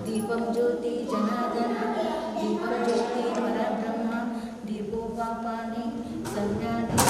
दीपं ज्योति जनार्दन दीपं ज्योति परब्रह्म दीपो पापानि संज्ञाति।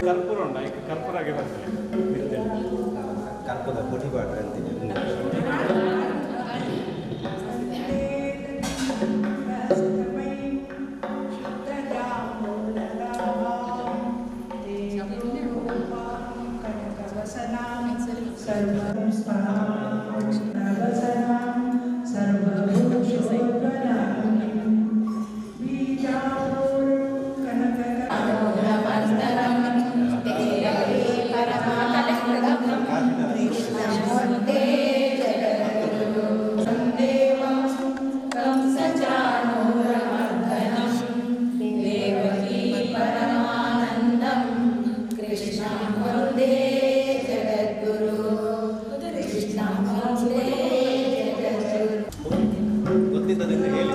ಕರ್ಪೂರ ಉಂಡು, ಐಕ್ ಕರ್ಪೂರಾಗೆ ಬರ್ತದೆ. ಕರ್ಪದ ಪೊಡಿ ಪಾಡ್ರೆ ಅಂತೀನಿ. ಗೊತ್ತಿದ್ದದನ್ನು ಹೇಳಿ.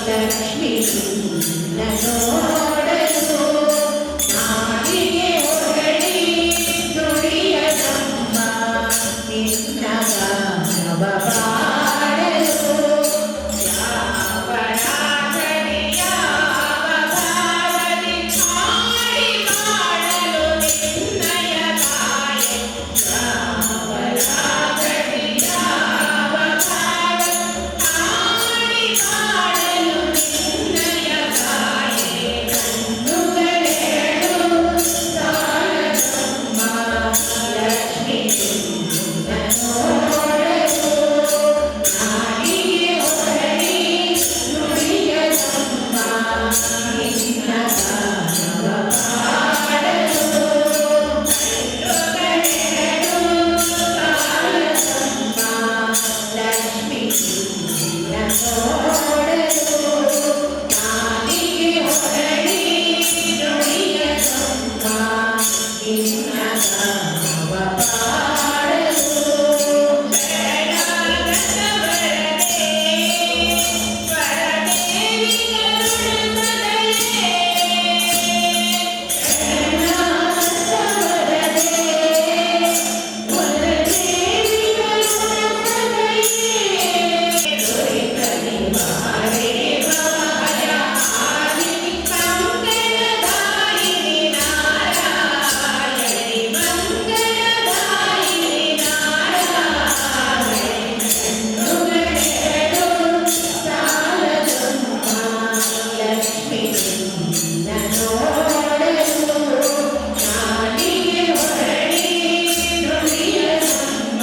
ಲಕ್ಷ್ಮೀ ನಿನ್ನ ನೋಡಲು ನಾಲಿಗೆ ಹೊರಳಿ ನುಡಿಯದಮ್ಮ ನಿನ್ನ ಗಾನವ ಪಾಡಲು. ಯಾವ ರಾಗದಿ ಯಾವ ಭಾವದಿ ಹಾಡಿ ಬಾಳಲು ನಿನ್ನಯ ತಾಯೆ. ಯಾವ ರಾಗದಿ ಯಾವ ಭಾವ ಹಾಡಿ ಬಾಳಲು ನಿನ್ನಯ ತಾಯೆ. ಕಣ್ಣುಗಳೆರಡು ಸಾಲದಮ್ಮ ಲಕ್ಷ್ಮೀ ನಿನ್ನ ನೋಡಲು ನಾಲಿಗೆ ಹೊರಳಿ ನುಡಿಯದಮ್ಮ ನಿನ್ನ ಗಾನವ ಪಾಡಲು. ಕಣ್ಣುಗಳೆರಡು ಸಾಲದಮ್ಮ ಲಕ್ಷ್ಮೀ ನಿನ್ನ ನೋಡಲು ನಾಲಿಗೆ ಹೊರಳಿ ನುಡಿಯದಮ್ಮ ನಿನ್ನ ಗಾನವ ಪಾಡಲು. ಶರಣಾಗತ ವರದೆ ವರದೇವಿ ಕರುಣಿಸದಯೇ. ಶರಣಾಗತ ವರದೆ ವರದೇವಿ ಕರುಣಿಸದಯೇ. ದೊರೆತಲಿ ಬಾರೆ ಬಾಯ ಆದಿ ಮಂಗಳದಾಯಿನಿ ನಾರಾಯಣಿ ಮಂಗಳದಾಯಿನಿ ನಾರಾಯಣಿ. ಕಣ್ಣುಗಳೆರಡು ಸಾಲದಮ್ಮ ಲಕ್ಷ್ಮೀ ನಿನ್ನ ನೋಡಲು ನಾಲಿಗೆ ಹೊರಳಿ ನುಡಿಯದಮ್ಮ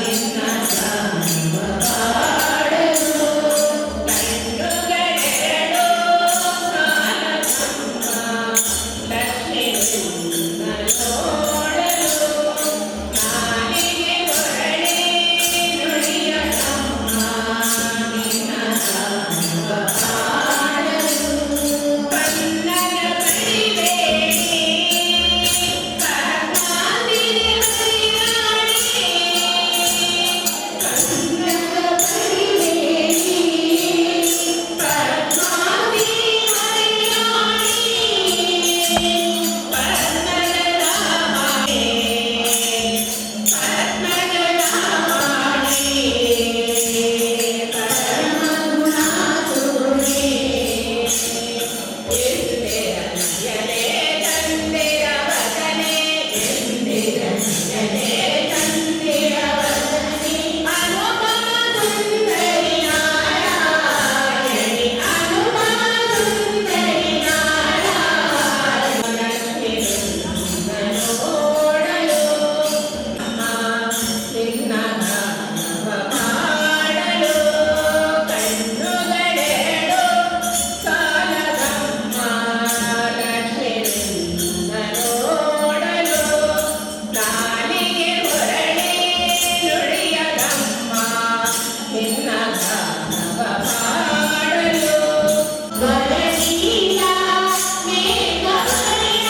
ನಿನ್ನ ಗಾನವ ಪಾಡಲು. ಕಣ್ಣುಗಳೆರಡು ಸಾಲದಮ್ಮ ಲಕ್ಷ್ಮೀ ನಿನ್ನ ನೋಡಲು ನಾಲಿಗೆ ಹೊರಳಿ ನುಡಿಯದಮ್ಮ ನಿನ್ನ ಗಾನವ ಪಾಡಲು. ಪನ್ನಗ ಪರಿವೇಣಿ ಪದ್ಮಾಂದಿನಿ ಹರಿರಾಣಿ. ಪನ್ನಗ ಪರಿವೇಣಿ ಪದ್ಮಾಂದಿನಿ ಹರಿರಾಣಿ ಪದ್ಮನಾಭಾಣಿ ಪದ್ಮನಾಭಾಣಿ. ಪರಮಗುಣಾತುರೆ. ಇಂದಿರ ನಯನೆ ಚಂದಿರ ವದನೆ ಇಂದಿರ ನಯನೆ ಚಂದಿರ ವದನೆ ಅನುಪಮ ಸುಂದರಿ ನಾರಾಯಣಿ ಅನುಪಮ ಸುಂದರಿ ನಾರಾಯಣಿ. ಲಕ್ಷ್ಮೀ ನಿನ್ನ ನೋಡಲು ಅಮ್ಮ ನಿನ್ನ ಗಾನವ ಪಾಡಲು ಕಣ್ಣುಗಳೆರಡು ಸಾಲದಮ್ಮ ಲಕ್ಷ್ಮೀ ನಿನ್ನ ನೋಡಲು ನಾಲಿಗೆ ಹೊರಳಿ ನುಡಿಯದಮ್ಮ ನಿನ್ನ ಗಾನವ ಪಾಡಲು. ವರನೀಲ ಮೇಘವರ್ಣ.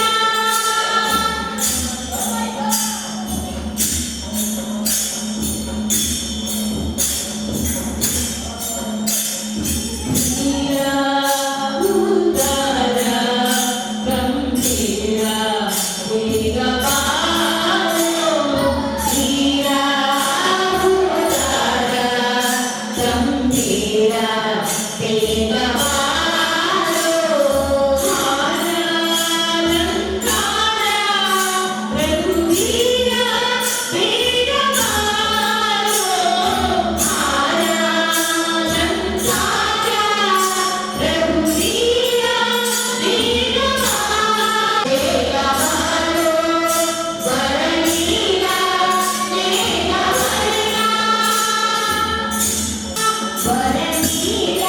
ಉದಾರ ಗಂಭೀರ ಬೇಗ ಬಾರೋ. ನೀರ ಉದಾರ ಗಂಭೀರ ಬೇಗ ಬಾರೋ. ಹಾರಾಲಂಕಾರ ರಘುವೀರ ಬೇಗ ಬಾರೋ. ಹಾರಾಲಂಕಾರ ರಘುವೀರ ಬೇಗ ಬೇಗ ಬಾರೋ. ವರನೀಲ ಮೇಘವರ್ಣ. ವರನೀಲ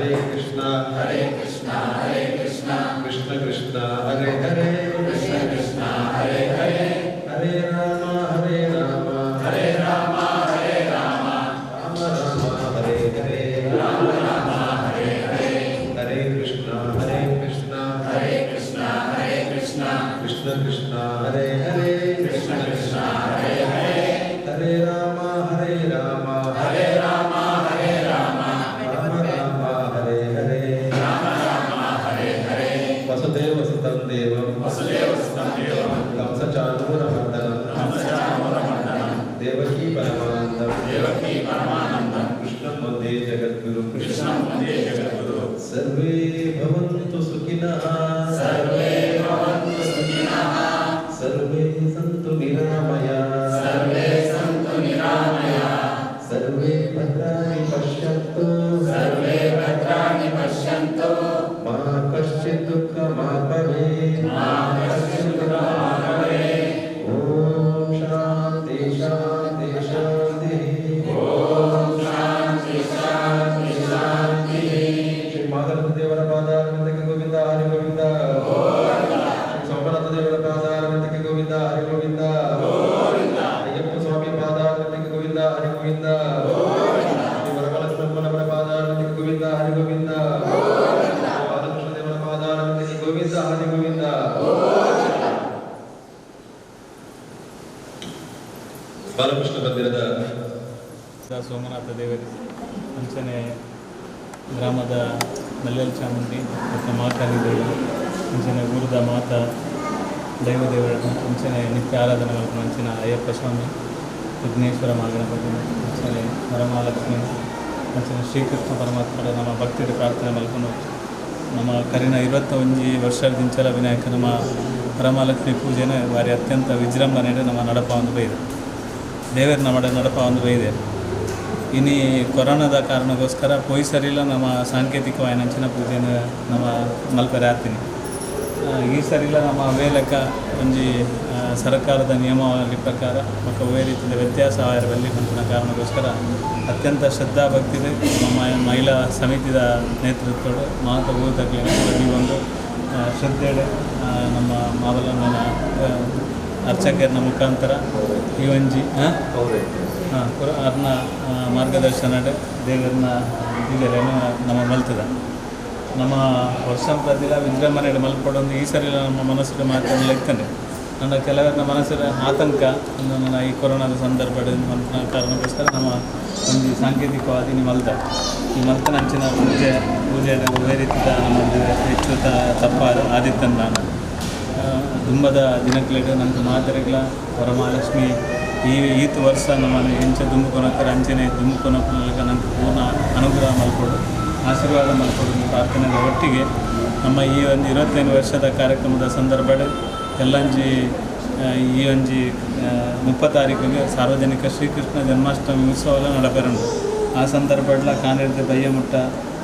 Hare Krishna Hare Krishna Hare Krishna Krishna Krishna Hare Hare Krishna Krishna Hare Hare Hare Rama Hare Rama Hare Rama Hare Rama Rama Rama Hare Hare Rama Rama Hare Hare Hare Krishna Hare Krishna Hare Krishna Hare Krishna Krishna Krishna Hare Hare Krishna Krishna Hare Hare Hare Rama Hare Rama Hare Rama Hare Rama Rama Rama Hare Hare Rama Rama Hare Hare Vasudeva Sutam Devam Vasudeva Sutam Devam Kamsachanura Mardhanam Devaki Paramanandam Devaki Paramanandam Krishnam Vande Jagadguru Krishnam Vande Jagadguru Sarve Bhavantu Sukhinah Sarve Bhavantu Sukhinah Sarve Santu Niramaya Sarve Santu Niramaya Sarve Bhadrani Pashyantu Sarve Bhadrani Pashyantu Ma Kaschit Dukkha Ma Bhavet Ma Kaschit Dukkha Ma Bhavet Om Shanti Shanti Shanti Om Shanti Shanti Shanti Shri Madhavendra Devara Padaravindake Govinda Hari Govinda Shri Somanatha Devara Padaravindake Govinda Hari Govinda Ayyappa Swami Padaravindake Govinda Hari Govinda Shri Varamalakshmana Padaravindake Govinda Hari Govinda Shri Balakrishna Devara Padaravindake Govinda Hari Govinda. Balakrishna ಮಂದಿರದ ಸೋಮನಾಥ ದೇವರು ಅಂಚನೆ ಗ್ರಾಮದ ಮಲ್ಯಲ್ ಚಾಮುಂಡಿ ಮತ್ತು ಮಾಕಾಳಿ ದೇವರು ಅಂಚನೆ ಊರದ ಮಾತಾ ದೈವದೇವರ ಅಂಚನೆ ನಿತ್ಯ ಆರಾಧನೆ ಮಲ್ಪುನ ಅಂಚಿನ ಅಯ್ಯಪ್ಪ ಸ್ವಾಮಿ ವಿಘ್ನೇಶ್ವರ ಮಹಾಗಣಪತಿ ಅಂಚನೆ ವರಮಹಾಲಕ್ಷ್ಮಿ ಅಂಚನೆ ಶ್ರೀಕೃಷ್ಣ ಪರಮಾತ್ಮರ ನಮ್ಮ ಭಕ್ತಿಯ ಪ್ರಾರ್ಥನೆ ಮಲ್ಪುನು ನಮ್ಮ ಕರಿನ 21 ವರ್ಷದಿಂಚಲ ವಿನಾಯಕ ನಮ್ಮ ವರಮಹಾಲಕ್ಷ್ಮಿ ಪೂಜೆನ ವಾರಿ ಅತ್ಯಂತ ವಿಜೃಂಭಣೆ ನಮ್ಮ ನಡಪ ಒಂದು ಬೈದೆ ದೇವರ ನಮ್ಮ ನಡಪ ಒಂದು ಬೈದೆ. ಇನ್ನು ಕೊರೋನಾದ ಕಾರಣಕ್ಕೋಸ್ಕರ ಪೋಯ್ ಸರಿಲ್ಲ ನಮ್ಮ ಸಾಂಕೇತಿಕವಾದ ಅಂಚಿನ ಪೂಜೆನ ನಮ್ಮ ಮಲ್ಪರೆ ಆತೀನಿ. ಈ ಸರಿಲ್ಲ ನಮ್ಮ ವೇಲಕ ಒಂಜಿ ಸರ್ಕಾರದ ನಿಯಮಾವಳಿ ಪ್ರಕಾರ ಮತ್ತು ಒಳ್ಳೆ ರೀತಿಯ ವ್ಯತ್ಯಾಸ ಆಯಿರಬಲ್ಲಿ ಪನ್ಪಿನ ಕಾರಣಕ್ಕೋಸ್ಕರ ಅತ್ಯಂತ ಶ್ರದ್ಧಾ ಭಕ್ತಿದೆ ನಮ್ಮ ಮಹಿಳಾ ಸಮಿತಿದ ನೇತೃತ್ವದ ಮಾತ ಊತಕ್ಲೇನ ಈ ಒಂದು ಶ್ರದ್ಧೆಡೆ ನಮ್ಮ ಮಾವಲಮ್ಮನ ಅರ್ಚಕರನ ಮುಖಾಂತರ ಈ ಒಂಜಿ ಅವ್ರನ್ನ ಮಾರ್ಗದರ್ಶನ ದೇವರನ್ನ ಪೂಜೆಯನ್ನು ನಮ್ಮ ಮಲ್ತದ ನಮ್ಮ ವರ್ಷ ಪ್ರತಿಲ ವಿಜೃಂಭಣೆ ಮಲ್ಪಡೊಂದು ಈ ಸರಿ ನಮ್ಮ ಮನಸ್ಸಿನ ಮಾತನ್ನು ಇರ್ತದೆ. ನನ್ನ ಕೆಲವರ ಮನಸ್ಸಿನ ಆತಂಕ ಒಂದು ನನ್ನ ಈ ಕೊರೋನಾದ ಸಂದರ್ಭ ಕಾರಣಕ್ಕೋಸ್ಕರ ನಮ್ಮ ಒಂದು ಸಾಂಕೇತಿಕವಾದ ಈ ಮಲ್ತ ಈ ಮಲ್ತನ ಅಂಚಿನ ಪೂಜೆ ಪೂಜೆ ಒಳ್ಳೆ ರೀತಿಯ ನಮ್ಮ ಹೆಚ್ಚು ತಪ್ಪ ಆದಿತ್ತಂದ ನಾನು ದುಂಬದ ದಿನಕ್ಲೆಡ್ ನಂಗೆ ಮಾತೆರೆಗ್ಲ ವರಮಹಾಲಕ್ಷ್ಮಿ ಈ ಈತ ವರ್ಷ ನಮ್ಮ ಎಂಚ ದುಂಬುಕೊನಕ್ಕರ ಅಂಚನೆ ದುಂಬುಕೊನಕ್ಕನಕ ನಂಗೆ ಪೂರ್ಣ ಅನುಗ್ರಹ ಮಲ್ಪೊಡು ಆಶೀರ್ವಾದ ಮಲ್ಪೊಡು ಪ್ರಾರ್ಥನೆದ ಒಟ್ಟಿಗೆ ನಮ್ಮ ಈ ಒಂದು 25 ವರ್ಷದ ಕಾರ್ಯಕ್ರಮದ ಸಂದರ್ಭ ಎಲ್ಲಂಜಿ ಈ ಒಂಜಿ 30 ತಾರೀಕಿಗೆ ಸಾರ್ವಜನಿಕ ಶ್ರೀಕೃಷ್ಣ ಜನ್ಮಾಷ್ಟಮಿ ಉತ್ಸವ ಎಲ್ಲ ನಡಪೆರುಂಡು. ಆ ಸಂದರ್ಭಡ್ಲ ಕಾನೇರ್ದ ಬಯ್ಯಮುಟ್ಟ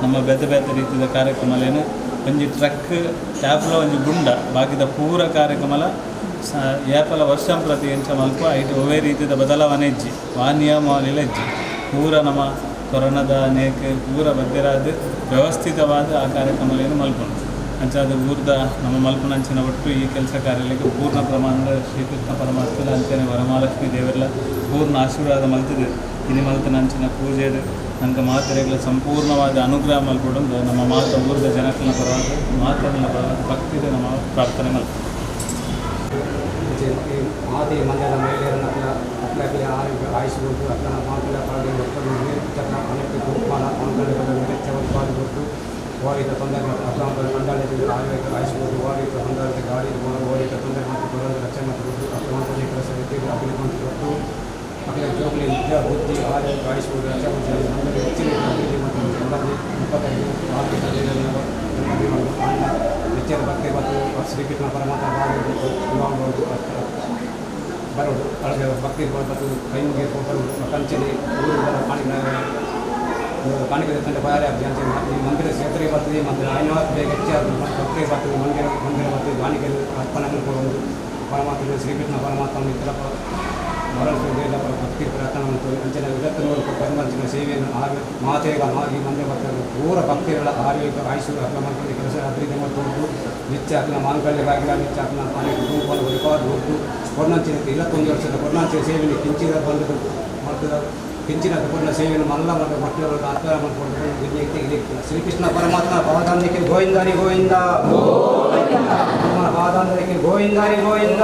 ನಮ್ಮ ಬೇತೆ ಬೇತೆ ರೀತಿಯ ಕಾರ್ಯಕ್ರಮಲೇನು ಒಂಜಿ ಟ್ರಕ್ ಟ್ಯಾಪ್ಲ ಒಂಜಿ ಗುಂಡ ಬಾಕಿದ ಪೂರ ಕಾರ್ಯಕ್ರಮಲ ಏಪಲ ವರ್ಷ ಪ್ರತಿ ಎಂಚ ಮಲ್ಪ ಐಟ್ ಒವ್ವೇ ರೀತಿಯ ಬದಲಾವಣೆ ಇಜ್ಜಿ ವಾ ನಿಯಮಾವಳಿಲ ಇಜ್ಜಿ ಪೂರ ನಮ್ಮ ಕೊರೋನಾದ ನೇಕ್ ಪೂರ ಬದ್ಧರಾದ ವ್ಯವಸ್ಥಿತವಾದ ಆ ಕಾರ್ಯಕ್ರಮಲೇನು ಮಲ್ಪುಂಡು. ಅಂಚಾದ ಊರ್ದ ನಮ್ಮ ಮಲ್ಪುನ ಅಂಚಿನ ಒಟ್ಟು ಈ ಕೆಲಸ ಕಾರ್ಯಕ್ಕೆ ಪೂರ್ಣ ಪ್ರಮಾಣದ ಶ್ರೀಕೃಷ್ಣ ಪರಮಾತ್ಮದ ಅಂಚನೆ ವರಮಹಾಲಕ್ಷ್ಮಿ ದೇವರೆಲ್ಲ ಪೂರ್ಣ ಆಶೀರ್ವಾದ ಮಲ್ತದೆ. ಇನಿ ಮಲ್ತನ ಅಂಚಿನ ಪೂಜೆ ನಂಗೆ ಮಾತೆರೆಗ್ಲ ಸಂಪೂರ್ಣವಾದ ಅನುಗ್ರಹ ಮಲ್ಪಡೊಂದು ನಮ್ಮ ಮಾತ ಊರ್ದ ಜನಕಲ್ನ ಪರವಾದ ಮಾತೆರೆಲ್ಲ ಪರವಾದ ಭಕ್ತಿದೆ ನಮ್ಮ ಪ್ರಾರ್ಥನೆ ಮಲ್ಪ. ಮಾತೆ ಮಂದಿರದ ಮಹಿಳೆಯರನ್ನ ಅಪ್ಲಾಕಲೆ ಆಯಿಸಬಹುದು ಅಪ್ಲನ ಮಾತುಲ ಪಾಡಿ ಕೊಟ್ಟು ವಾರಿತ ತೊಂದರೆ ಮತ್ತು ಅಪ್ಲಾಂಬರ ಮಂಡಳಿ ಆಯುರ್ವೇದ ಆಯಿಸಬಹುದು ವಾರಿತ ಹೊಂದಾಳಿತ ಗಾಡಿ ಓರಿತ ತೊಂದರೆ ಮತ್ತು ಬರೋದು ರಕ್ಷಣೆ ಮತ್ತು ಕೊಟ್ಟು ಅಪ್ಲಮಾಂತಲ್ಲಿ ಕೆಲಸ ವ್ಯಕ್ತಿಗಳು ಅಭಿವೃದ್ಧಿ ಕೊಟ್ಟು ಅಕಲ ಜೋಗಲಿ ವಿದ್ಯಾ ಬುದ್ಧಿ ಆರೋಗ್ಯ ಆಯಿಸಬಹುದು ರಕ್ಷಾ ಅಂದರೆ ಹೆಚ್ಚಿನ ಅಭಿವೃದ್ಧಿ ಮತ್ತು 25 ಆರ್ಥಿಕ ಅಣ್ಣ ಹೆಚ್ಚಿನ ಭಕ್ತಿ ಮತ್ತು ಶ್ರೀಕೃಷ್ಣ ಪರಮಾತ್ಮ ಬರೋದು ಅಳಗೆ ಭಕ್ತಿ ಮತ್ತು ಕೈ ಮುಗಿದು ಬರೋದು ಕಂಚನೆ ಊರು ಬರೋ ಕಾಣಿಕೆ ಕಾಣಿಕೆ ತಂಡ ಬಾರೆ ಈ ಮಂದಿರ ಸೇತರೆ ಬರ್ತದೆ ಮಂದಿರ ಐನಾ ಬೇಗ ಹೆಚ್ಚಾದ ಭಕ್ತಿ ಬರ್ತದೆ ಮಂದಿರ ಮಂದಿರ ಬರ್ತದೆ ಕಾಣಿಕೆ ಅರ್ಪಣೆ ಕೊಡುವುದು ಪರಮಾತ್ಮ ಶ್ರೀಕೃಷ್ಣ ಪರಮಾತ್ಮ ಇತರ ಮರಳಿಸುವುದಿಲ್ಲ ಭಕ್ತಿ ಪ್ರಾರ್ಥನೆ ಮತ್ತು ಅಂಚಿನ ವಿಧತ್ತನ್ನು ಪರಮಂಚಿನ ಸೇವೆಯನ್ನು ಆರು ಮಾತೆಗ ಈ ಮಂದೆ ಭಕ್ತರು ಪೂರ ಭಕ್ತಿಗಳ ಆರೋಗ್ಯ ಆಯುಷು ಅಕ್ರಮ ಕೆಲಸ ಅಭಿವೃದ್ಧಿ ಮತ್ತು ನಿತ್ಯ ಅಕ್ನ ಮಾಂಗಲ್ಯವಾಗಿಲ್ಲ ನಿತ್ಯ ಅಕ್ನ ಪಾನಿ ಕುಟುಂಬವನ್ನು ಒಲಿಪಾದ ಹೊರತು ಕೊರ್ಣಂಚಿನ 21 ವರ್ಷದ ಕೊರ್ಣಂಚಿನ ಸೇವೆಯನ್ನು ಕಿಂಚಿದ ಬಂದು ಮಾಡ್ತದ ಕಿಂಚಿನ ಕೊರ್ಣ ಸೇವೆಯನ್ನು ಮಲ್ಲ ಮತ್ತು ಮಕ್ಕಳು ಆತ್ಮ ಮಾಡಿಕೊಂಡು ಶ್ರೀಕೃಷ್ಣ ಪರಮಾತ್ಮ ಪಾದಾಂಧಕ್ಕೆ ಗೋವಿಂದಾರಿ ಗೋವಿಂದ ಪಾದಾಂಧಕ್ಕೆ ಗೋವಿಂದಾರಿ ಗೋವಿಂದ.